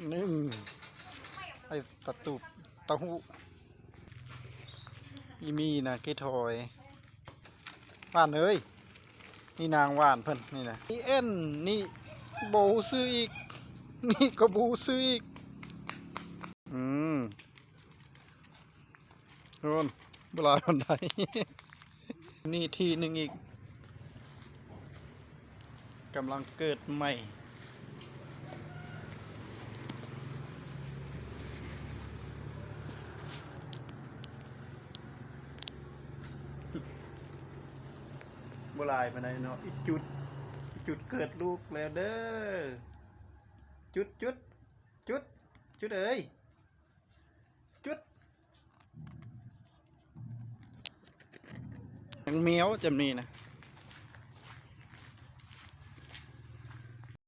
ໜຶ່ງ ໄອ້ຕະຕູບເຕົ້າຫູ້ ອີ່ມີນະເກຖອຍ ຫວານເອີຍ ນີ້ນາງຫວານເພິ່ນນີ້ນະ ອີ່ແອນນີ້ບໍ່ຮູ້ຊື່ອີກ ນີ້ກໍບໍ່ຮູ້ຊື່ອີກ ອືມ ໂອ້ນ ບໍ່ຫຼາຍປານໃດ ນີ້ທີໜຶ່ງອີກ ກຳລັງເກີດໃໝ່ ບໍ່ຫຼາຍປານໃດເນາະ ອີ່ຈຸດ ອີ່ຈຸດເກີດລູກແລ້ວເດີ ຈຸດ ຈຸດ ຈຸດ ຈຸດເອີຍ ຈຸດ ແມວຈຳນີ້ນະ